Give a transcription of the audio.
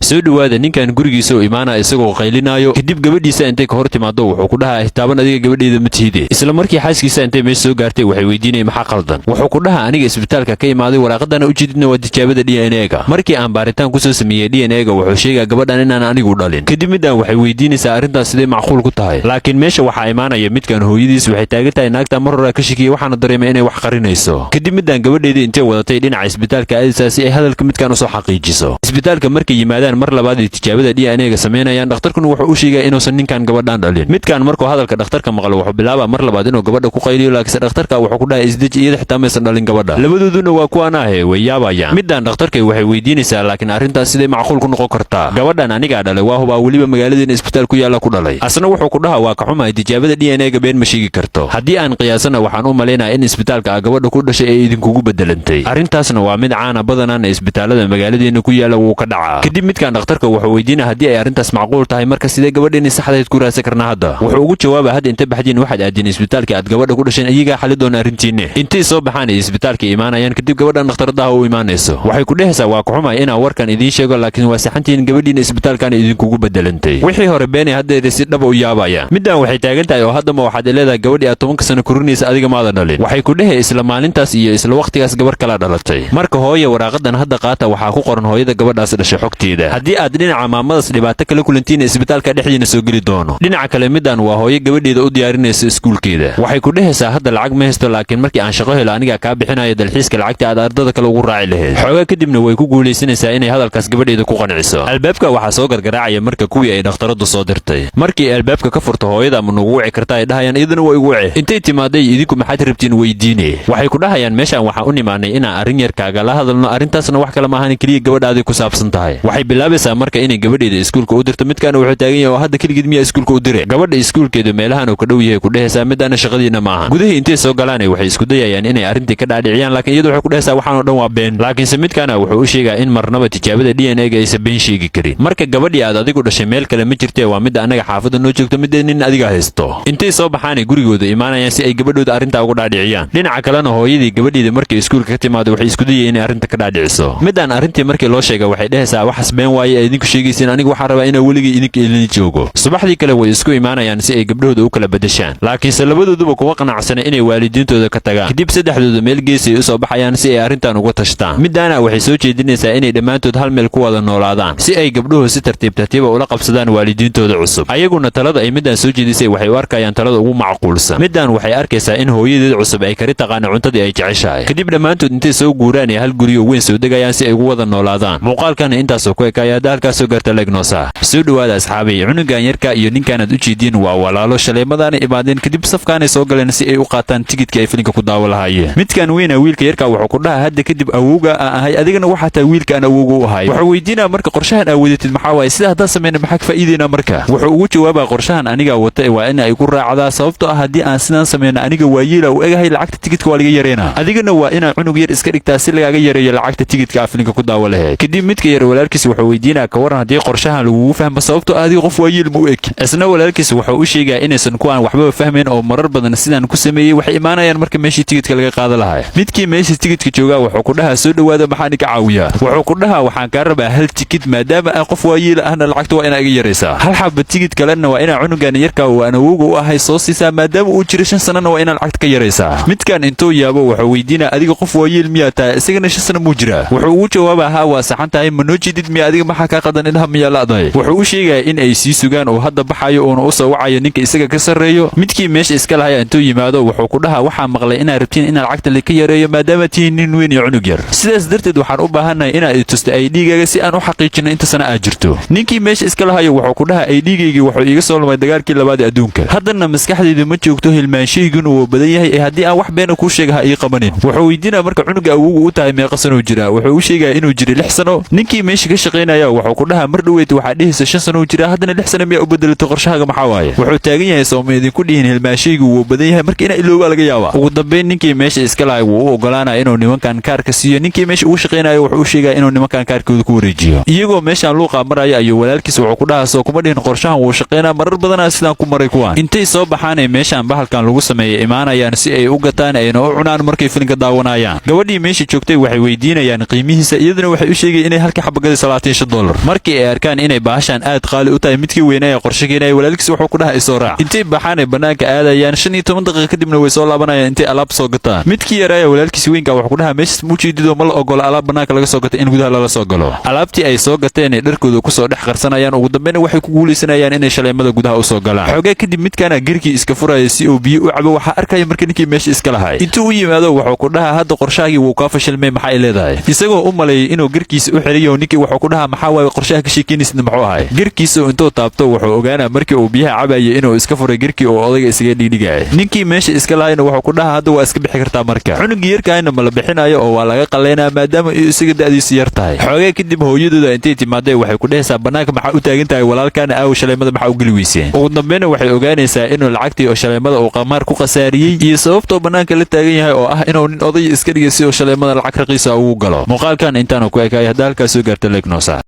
Soo dhowaada. Ninkan gurigiisa oo imaanaya isagoo qaylinaayo. Kadib gabadhiisa intay ka hor timaado, wuxuu ku dhahaa, "Taaban, adiga gabadheeda ma tihide." Isla markii xaaskiisa intay meesha soo gaartay, waxay weydiinaya maxaa qaldan. Wuxuu ku dhahaa, "Aniga isbitaalka ka imaaday, waraaqadana ujeedidna waa tijaabada DNA-ga. Markii aan baaritaan kusoo sameeyey DNA-ga, wuxuu sheegaa gabadhan inaan anigu dhalin." Kadib midaan waxay weydiinaysaa arrintaas siday macquul ku tahay. Laakiin meesha waxaa imaanaya midkan hooyadiis. Waxay taagan tahay, "Naagta mar horaa ka shikiyey, waxaana dareemay inay wax qarinayso." Kadib midaan gabadheedii intay wadatay dhinaca isbitaalka aadaysaa si ay hadalka midkan usoo xaqiijiso. Isbitaalka markay yimaadaan, mar labaad ay tijaabada DNA-ga samaynayaan. Dhakhtarkuna wuxuu u sheegaya inuusan ninkan gabadhan dhalin. Midkan markuu hadalka dhakhtarka maqlo, wuxuu bilaabaa mar labaad inuu gabadha ku qayliyo, laakiinse dhakhtarka wuxuu ku dhahay, "Isdeji, iyada xitaa maysan dhalin gabadha." Labadooduna waa kuwaan ahe, way yaabayaan. Midaan dhakhtarkay waxay weydiinaysaa, "Laakiin arrintaas siday macquul ku noqon kartaa? Gabadhan anigaa dhalay, waa hubaa, weliba magaaladeena isbitaal ku yaalla ku dhalay." Asna wuxuu ku dhaha, "Waa ka xumahay, tijaabada DNA-ga been ma sheegi karto. Haddii aan qiyaasana, waxaan u malaynayaa in isbitaalka ah gabadha ku dhashay ee idinkugu bedelantay. Arrintaasna waa mid caana badanaana isbitaalada magaaladeena ku yaalla wuu ka dhacaa." Kadib midkan dhakhtarka wuxuu weydiinaya, "Haddii ay arrintaas macquul tahay, marka sidee gabadheeni saxdayd ku raadsan karnaa hadda?" Wuxuu ugu jawaaba, "Hadda inta baxdiin, waxaad aadeen isbitaalka aad gabadha ku dhasheen, iyagaa xali doona arrintiinne." Intay soo baxaan ay isbitaalka imaanayaan. Kadib gabadhan dhakhtaradaha u imaanayso, waxay ku dhehaysaa, "Waa ka xumahay inaan warkan idiin sheego, laakiin waa saxantihiin, gabadhiina isbitaalkan idinkugu bedelantay." Wixii hore beenay, haddeeda si dhaba u yaabayaan. Middan waxay taagan tahay, "Oo haddama waxaad leedahay gabadhii aad 10-ka sano korinaysa adiga maadan dhalin?" Waxay ku dhehe, "Isla maalintaas iyo isla wakhtigaas gabar kala dhalatay. Marka hooye, waraaqadan hadda qaata, waxaa ku qoran hooyada gabadhaas dhashay xogteeda. Haddii aad dhinaca maamadaas dhibaato kala kulantiina, isbitaalka dhexdiina soo geli doono." Dhinaca kale, middan waa hooyo gabadheeda u diyaarinaysa iskuulkeeda. Waxay ku dhehaysaa, "Hadda lacag ma haysto, laakiin markii aan shaqo helo, anigaa kaa bixinaya dalxiiska lacagta aad ardada kale ugu raaci lahayd." Xoogaa kadibna way ku guulaysanaysaa inay hadalkaas gabadheeda ku qanciso. Albaabka waxaa soo gargaraacaya marka kuwii ay dhakhtaradu soo dirtay. Markii albaabka ka furto, "Hooyada ma nugu wici karta?" ay dhahayaan. Iyaduna waa igu wici. Intay timaaday, "Idinku maxaad rabtiin?" weydiine. Waxay ku dhahayaan, "Meeshaan waxaan u nimaanay inaan arrin yar kaagala hadalno. Arrintaasna wax kale maahan, keliya gabadhaadii ku saabsan tahay." Waxay bilaabaysaa marka inay gabadheeda iskuulka u dirto. Midkaana wuxuu taagan yahay, "Oo hadda keligeed miyaa iskuulka u dire? Gabadha iskuulkeedu meelahan uu ka dhow yahay," ku dhehaysaa midaana. "Shaqadiina maaha." Gudahii intay soo galaan, waxay isku dayayaan inay arrintii ka dhaadhiciyaan, laakiin iyadu waxay ku dhehaysaa, "Waxaan oo dhan waa been." Laakiinse midkaana wuxuu u sheegaa in marnaba tijaabada DNA-ga aysan been sheegi karin. "Marka gabadhii aad adigu dhashay meel kale ma jirtee, waa midda annaga xaafadda noo joogto, midda nin adiga haysto." Intay soo baxaanay gurigooda imaanayaan si ay gabadhooda arrintaa uga dhaadhiciyaan. Dhinaca kalena, hooyadii gabadheeda markay iskuulka ka timaado, waxay isku dayayeen inay arrinta ka dhaadhiciso. Midaan arrintii markii loo sheega, waxay dhehaysaa, "Waxaas been waaye ee idinku sheegaysiin. Anigu waxaan rabaa inaa weligii idinka ilin joogo." Subaxdii kale way isku imaanayaan si ay gabdhahooda u kala bedeshaan, laakiinse labadooduba kuma qanacsana inay waalidiintooda ka tagaan. Kadib saddexdooda meel geesay u soo baxayaan si ay arrintan uga tashtaan. Midaana waxay soo jeedinaysaa inay dhammaantood hal meel ku wada noolaadaan, si ay gabdhuhu si tartiib tartiiba ula qabsadaan waalidiintooda cusub. Ayaguna talada ay midaan soo jeedisay waxay u arkayaan talada ugu macquulsan. Midaan waxay arkaysaa in hooyadeed cusub ay kari taqaana cuntadii ay jeceshahay. Kadib dhammaantood intay soo guuraan ee hal guriyo weyn soo degayaan si ay ugu wada noolaadaan. Muuqaalkana intaasoo ku ekaaya. Hadda halkaas soo gaarta, legnoosa. Soo dhowaada, asxaabay. Cunugan yarka iyo ninkaanaad u jeediin waa walaalo. Shaleemadaana imaadeen, kadib safkaanay soo galeen si ay u qaataan tigidka ay filinka ku daawo lahaayeen. Midkan weyna wiilka yarka wuxuu ku dhaha, "Hadda kadib awowga aan ahay, adigana waxaa tahay wiilka aan awowga u ahay." Wuxuu weydiinaa, "Marka qorshahan aa wadatid maxaa waaye? Sida haddaan samayna, maxaa ka faa'iidaynaa?" Marka wuxuu ugu jawaabaa, "Qorshahan anigaa wata, waa in ay ku raacdaa, sababtoo ah haddii aan sidaan samayno, aniga waa yeela u egahay, lacagta tigidka waa laga yareynaa. Adigana waa inaa cunug yar iska dhigtaa si lagaaga yareeyo lacagta tigidka aa filinka ku daawo lahayd." Kadib midka yar walaalkiis wuxuu weydiinaa, "Ka waran haddii qorshahan lagugu fahmo, sababtoo ah adiga qof waayeel ma u eg?" Isna walaalkiis wuxuu u sheegaa inaysan kuwaan waxbaba fahmayn oo marar badan sidaan ku sameeyey. Waxay imaanayaan marka meeshii tigidka laga qaada lahaa. Midkii meeshii tigidka joogaa wuxuu ku dhahaa, "Soo dhowaada, maxaan ka caawiyaa?" Wuxuu ku dhahaa, "Waxaan kaa rabaa hal tikid, maadaama aan qof waayeela ahna lacagta waa inaa iga yaraysaa. Hal xaba tigid kalena waa inaa cunugan yarka oo aan awowga u ahay soo siisaa, maadaama uu jiro 5 sanana waa inaa lacagta ka yaraysaa." Midkan intuu yaabo, wuxuu weydiinaa, "Adiga qof waayeel miyaa tahay? Isagana 5 sano muu jiraa?" Wuxuu ugu jawaabaa, "Haa, waa saxan tahay. Ma noo jeedid miya? Adiga maxaa kaa qadan? Indhaha miyaa la'dahay?" Wuxuu u sheegaya in ay sii sugaan oo hadda baxayo, uuna u soo wacayo ninka isaga ka sarreeyo. Midkii meesha iska lahaya intuu yimaado, wuxuu ku dhahaa, "Waxaa maqlay inaad rabtiin inaan lacagta laka yareeyo maadaama tihiin nin weyn iyo cunug yar. Sidaas darteed waxaan u baahannahay inaad i tusto ID-gaaga si aan u xaqiijino inta sana aad jirto." Ninkii meesha iska lahayo wuxuu ku dhahaa, "ID-gaygii wuxuu iiga soo lumay dagaalkii labaad ee adduunka, haddana maskaxdayda ma joogto, hilmaanshayguna wuu badan yahay, ee haddii aan wax beena kuu sheega, ha ii qabanin." Wuxuu weydiinaya, "Marka cunuga awowga u tahay meeqa sanuu jiraa?" Wuxuu u sheegaya inuu jiray 6 sano. Ninkii meesha ka shaqaynaya wuxuu ku dhahaa, "Mar dhoweyd waxaa dhihaysa 5 sano jiraa, haddana 6 sano miyaa u bedelatay? Qorshahaaga maxaa waaye?" Wuxuu taagan yahay, "Sooma idinku dhihin hilmaanshaygu wuu badan yahay? Marka inaa iloobaa laga yaabaa." Ugu dambayn ninkii meesha iska lahay wuu u ogolaanaya inuu nimankan kaarka siiyo. Ninkii meesha ugu shaqaynayo wuxuu u sheegaya inuu nimankan kaarkooda ku wareejiyo. Iyagoo meeshaan luuqa maraya ayuu walaalkiis wuxuu ku dhahaa, "Soo kuma dhihin qorshahan wuu shaqaynaa? Marar badanaa sidaan ku maray kuwaan." Intay soo baxaanay meeshaan bahalkan lagu sameeyay imaanayaan si ay u gataan ayna u cunaan markay filimka daawanayaan. Gabadhii meesha joogtay waxay weydiinayaan qiimihiisa, iyaduna waxay u sheegay inay halkii xabagada 25. $25. Markii ay arkaan inay bahashan aad qaali u tahay, midkii weynaya qorshe keenaya. Walaalkiis wuxuu ku dhaha, "Isoo raac." Intay baxaan ay bannaanka aadayaan, 15 daqiiqa kadibna way soo laabanayaan intay alaab soo gataan. Midkii yaraaya walaalkiis weynka wuxuu ku dhaha, "Meeshas muujeedidoo ma la ogola alaab bannaanka laga soo gatay in gudaha lala soo galo." Alaabtii ay soo gateen ay dharkooda kusoo dhex qarsanayaan. Ugu dambeyna waxay ku guulaysanayaan inay shaleemada gudaha u soo galaan. Xoogaa kadib midkaana gerkii iska furaya si uu biyo u cabo. Waxaa arkaya marka ninkii meesha iska lahay. Intuu u yimaado wuxuu ku dhahaa, "Hadda qorshahaagii wuu kaa fashilmay, maxay leedahay?" Isagoo u maleeyay inuu gerkiisa u xiriyo, ninkii wuxuu ku dhahaa, "Maxaa waaye qorshaha ka sheekeynaysidna, muxuu ahay?" Gerkiisa intuu taabto wuxuu ogaanaa markii uu biyaha cabayay inuu iska furay gerkii oo odayga isaga dhigdhigaya. Ninkii meesha iska lahayna wuxuu ku dhahaa, "Hadda waa iska bixi kartaa." Marka cunugii yarkaahayna ma la bixinayo oo waa laga qalaynaa, maadaama isaga da'diisu yar tahay. Xoogee kadib hooyadooda intay timaadee waxay ku dhehaysaa, "Bannaanka maxaa u taagan tahay? Walaalkaana aawo? Shaleemada maxaa u geli weyseen?" Ugu dambeyna waxay ogaanaysaa inuu lacagtii oo shaleemada uu qamaar ku khasaariyey iyo sababtoo bannaanka la taagan yahay oo ah inuu nin odaya iska dhigay si uu shaleemada lacag raqiisa ugu galo. Muuqaalkan intaanu ku ekaay. Hadda halkaas soo gaarta, like noo saar.